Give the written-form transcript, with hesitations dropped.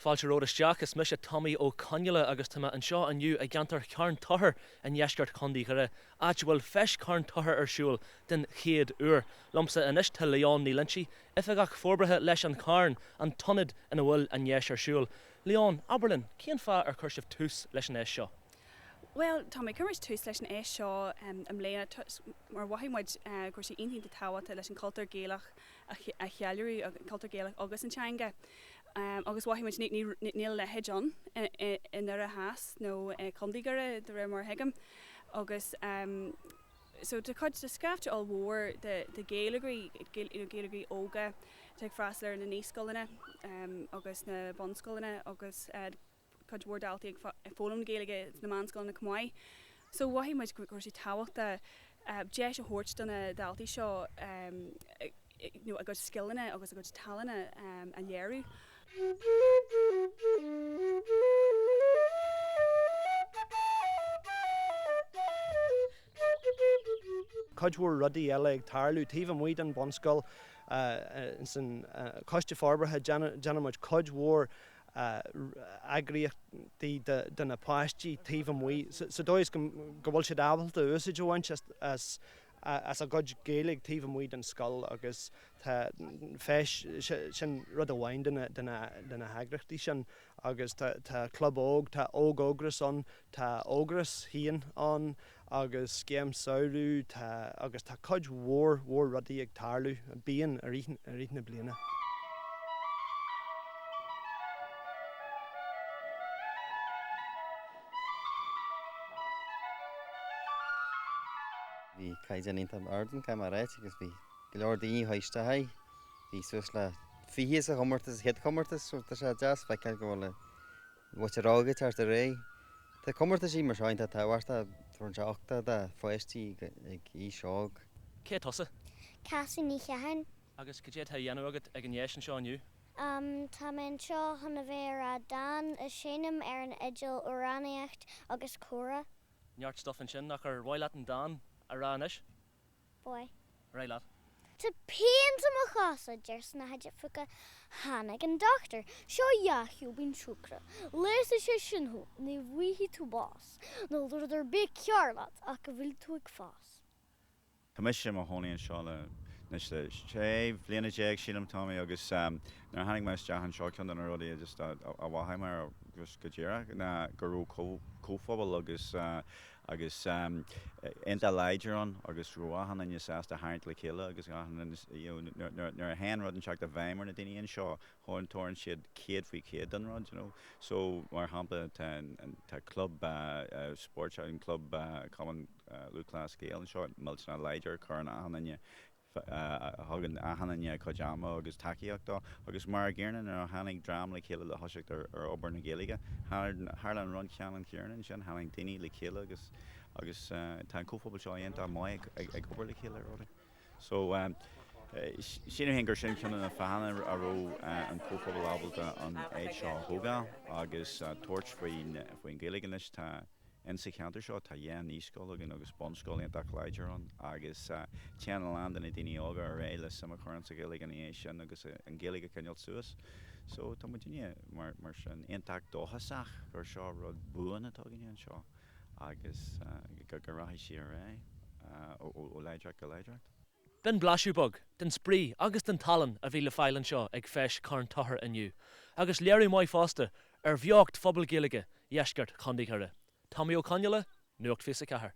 Fáilte romhat isteach, is mise Tomaí Ó Conghaile agus tá mé anseo inniu i gceantar Charn Tóchair i ndeisceart Chontae Dhoire, áit a bhfuil Feis Charn Tóchair ar siúl den chéad uair. Liomsa anois tá Leon Ní Loinsigh, Oifigeach Forbartha leis An Carn, an t-ionad ina bhfuil an dheis ar siúl. Leon, abair linn, cén fáth ar chuir sibh tús leis an fheis seo? Bhuel, Tomaí, chuir muid tús leis an fheis seo i mbliana toisc mar mhothaigh muid go raibh sé iontach iontach tábhachtach leis an chultúr Gaelach a cheiliúradh, an cultúr Gaelach agus an teanga. Agus mhothaigh muid, níl a leithéid ann i nDoire Theas nó i Contae Dhoire de réir mar a thuigim. Agus so tá cuid, tá scaifte ollmhór de de Ghaeilgeoirí, you know Gaeilgeoirí óga atá ag freastal ar na naíscoileanna agus na bunscoileanna agus cuid mhór daltaí ag foghlaim na Gaeilge sna meánscoileanna chomh maith. So mhothaigh muid go raibh sé tábhachtach deis a thabhairt do na daltaí seo you know a gcuid scileanna agus a gcuid tallanna a léiriú. Cuid mhór rudaí eile ag tarlú taobh amuigh den bhunscoil. Ins an Choiste Forbartha déanann muid cuid mhór eagraíochtaí do na páistí taobh amuigh sa dóigh is go bhfuil siad ábalta úsáid a bhaint as a gcuid Gaeilge taobh amuigh den scoil agus tá feis, sin rud amháin de na heagraíochtaí sin agus tá Club Óg, tá Óg-Ógras ann, tá Ógras féin ann agus scéim samhraidh, tá, agus tá cuid mhór mhór rudaí ag tarlú, bíonn, i rith, i rith na bliana. Bhí caighdeán iontach ard ann, caithfidh mé a ráit, agus bhí go leor daoine a chuaigh isteach air. Bhí suas le 20 sa chomórtas, sa chéad chomórtas, so tá sé deas feiceáil go bhfuil an mhuintir óg ag teacht ar aghaidh. Tá comórtaisí mar seo iontach tábhachtach, tabharann sé uchtach do pháistí ag aois óg. Cé tusa? Cassie Ní Chatháin. Agus cad é atá á dhéanamh agat ag an dheis anseo inniu? Tá mé anseo chun a bheith ag rá dán, ag seinm ar an fhidil, amhránaíocht agus comhrá. Neart stuif ansin, ach ar mhaith leat an dán a rá anois? Ba mhaith. Ar aghaidh leat. Tá pian sa mo chos, a deir Snáthaid Phúca. Tháinig an dochtúir. Seo dhá chiúibín siúcra. Leigheasfaidh sé sin thú, ní bhfaighidh tú bás. Níl rud ar bith cearr leat ach go bhfuil tú ag fás. Tá mise i mo chónaí anseo le anois le sé bhliana déag sílim Tommy agus nuair a tháinig mé isteach anseo ceann de na rudaí a just a mhothaigh mé just go díreach ná go raibh comhphobal agus agus iontach láidir ann agus raibh achan duine sásta tharraingt le chéile agus achan duine you know nuair a théann rud inteacht i bhfeidhm ar na daoine anseo tabharann siad 100% don rud you know so mar shampla tá tá club spóirt an club Cumann Lúthchleas Gael anseo, millteanach láidir, cuireann achan duine, thugann achan duine a cuid ama agus tacaíocht dó agus mar an gcéanna nuair a tháinig dream le chéile le thoiseacht ar ar obair na Gaeilge, tharla an rud ceannann céanna ansin, tháinig daoine le chéile agus agus tá an comhphobal seo iontach maith ag ag obair le chéile ar rudaí. So sílim féin gur sin ceann de na fáthanna a raibh an comhphobal ábalta an áit seo a thógáil agus tabhairt faoin faoin Ghaeilge anois. Tá In sa cheantar seo tá dhá naíscoil againn agus bunscoil iontach láidir ann agus téann a lán de na daoine óga ar aghaidh le suim a chur in sa Ghaeilge ina dhiaidh sin agus an Ghaeilge a choinneáil suas. So tá muidinne mar mar sin iontach dóchasach gur seo rud buan atá againne anseo agus go go rachaidh sí ar aghaidh ó láidreacht go láidreacht. B'in blaiseadh beag den spraoi agus den tallann a bhí le fáil anseo ag Feis Charn Tóchair inniu, agus léiriú maith fosta ar bheocht phobal Gaeilge dheisceart Chontae Dhoire. Tomaí Ó Conghaile, Nuacht 24.